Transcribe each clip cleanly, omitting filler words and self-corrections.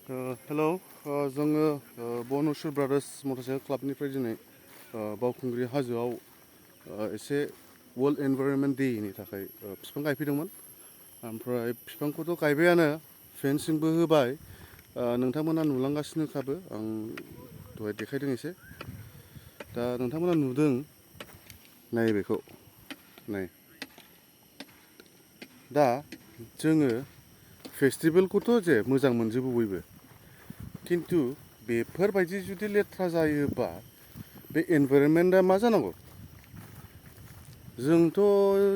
Hello, जोङो Bon-Asur brothers motorcycle क्लाबनिफ्राय दिनै बावखुंग्रि हाजोआव एसे वर्ल्ड एनभायरनमेन्ट डेनि थाखाय बिफां गायफैदोंमोन। ओमफ्राय बिफांखौथ' गायबायानो, फेन्सिंबो होबाय। नोंथांमोना नुलांगासिनोखाबो, आं दहाय देखायदों एसे। दा नोंथांमोना नुदों, नाय बेखौ, नाय। दा जोङो फेस्टिभेलखौथ' जे मोजां मोनजोबो बयबो। खिन्थु बेफोरबायदि जुदि लेथ्रा जायोबा बे एनभायरनमेन्टआ मा जानांगौ? जोंथ'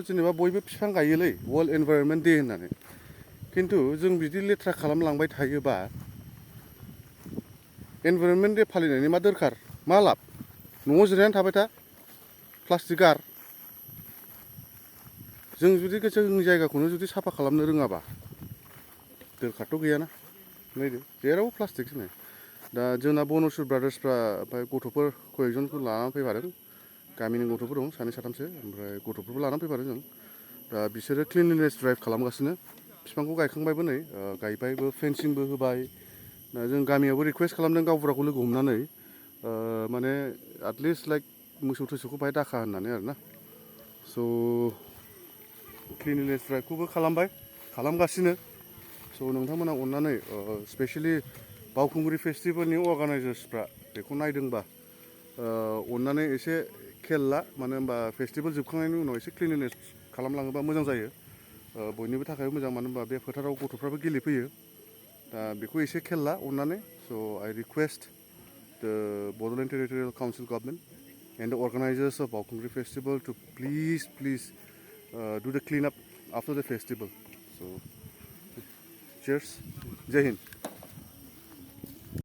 जेनेबा बयबो बिफां गायोलै वर्ल्ड एनभायरनमेन्ट डे होननानै। खिन्थु जों बिदि लेथ्रा खालामलांबाय थायोबा एनभायरनमेन्ट डे फालिनायनि मा दरखार, मा लाब? न'आव जिरायनानै थाबाय था, प्लास्टिक गार। जों जुदि जोंनि जायगाखौनो जुदि साफा खालामनो रोङाबा दरखारथ' गैयाना। नायदो जेरावबो प्लास्टिकसो नै। दा जोंना Bon-Asur ब्रादार्सफ्रा ओमफ्राय गथ'फोर कयेकजनखौ लानानै फैफादों। गामिनि गथ'फोर दं सानै साथामसो, ओमफ्राय गथ'फोरबो लानानै फैफादों जों। दा बिसोरो क्लिनलिनेस ड्राइभ खालामगासिनो। बिफांखौ गायखांबायबो नै, गायबायबो, फेन्सिंबो होबाय। दा जों गामियावबो रिकुवेस्ट खालामदों गावबुराखौ लोगो हमनानै, माने एटलिस्ट लाइक मोसौ थोसौखौ बाहाय दाखा होननानै आरोना। स' क्लिनलिनेस ड्राइभखौबो खालामगासिनो। स' नोंथांमोना अननानै स्पेसियेलि बावखुंग्रि फेस्टिभेलनि अर्गानाइजार्सफ्रा बेखौ नायदोंबा अननानै एसे खेल ला। मानो होनबा फेस्टिभेल जोबखांनायनि उनाव एसे क्लिनलिनेस खालामलाङोबा मोजां जायो। बयनिबो थाखाय मोजां, मानो होनबा बे फोथाराव गथ'फ्राबो गेलेफैयो। दा बेखौ एसे खेल ला अननानै। स' आइ रिकुवेस्ट द Bodoland Territorial Council Government and the organizers of Baokhungri Festival to please do the cleanup after the festival. So cheers, Jai Hind.